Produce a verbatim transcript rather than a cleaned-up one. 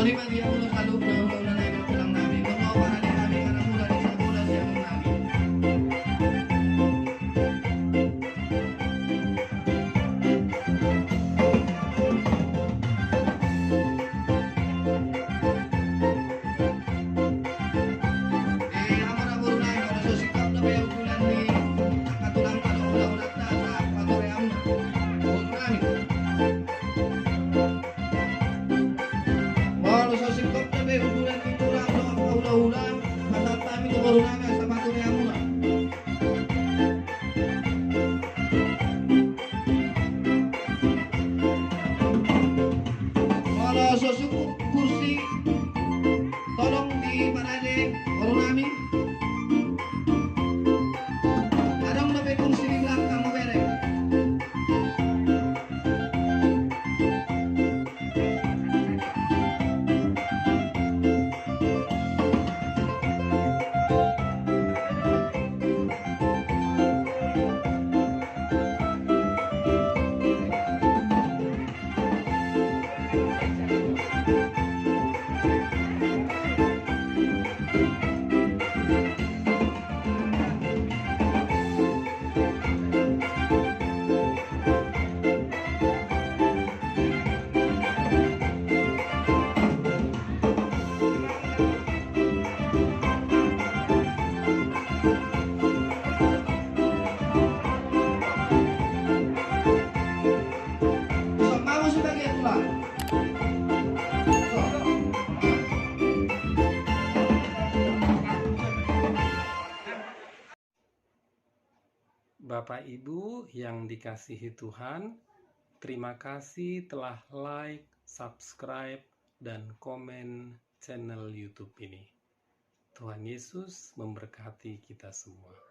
Olo ma di hamuna saluhutna hulahula nami, tulang nami, molo parade nami, anak muda di sabola siamun nami. Eh, amora boru nami, molo so singkop dope udulan ni angka tulang, molo hulahulanta, sapatureonmuna. Boru nami. Molo so singkop dope udulan ni tulang dohot hulahula, pasahat hami tu boru nami asa patureonmuna. Molo so singkop kursi, tolong diparade boru nami. Adong dope kursi di belakang, mamereng. Bapak Ibu yang dikasihi Tuhan, terima kasih telah like, subscribe, dan komen channel YouTube ini. Tuhan Yesus memberkati kita semua.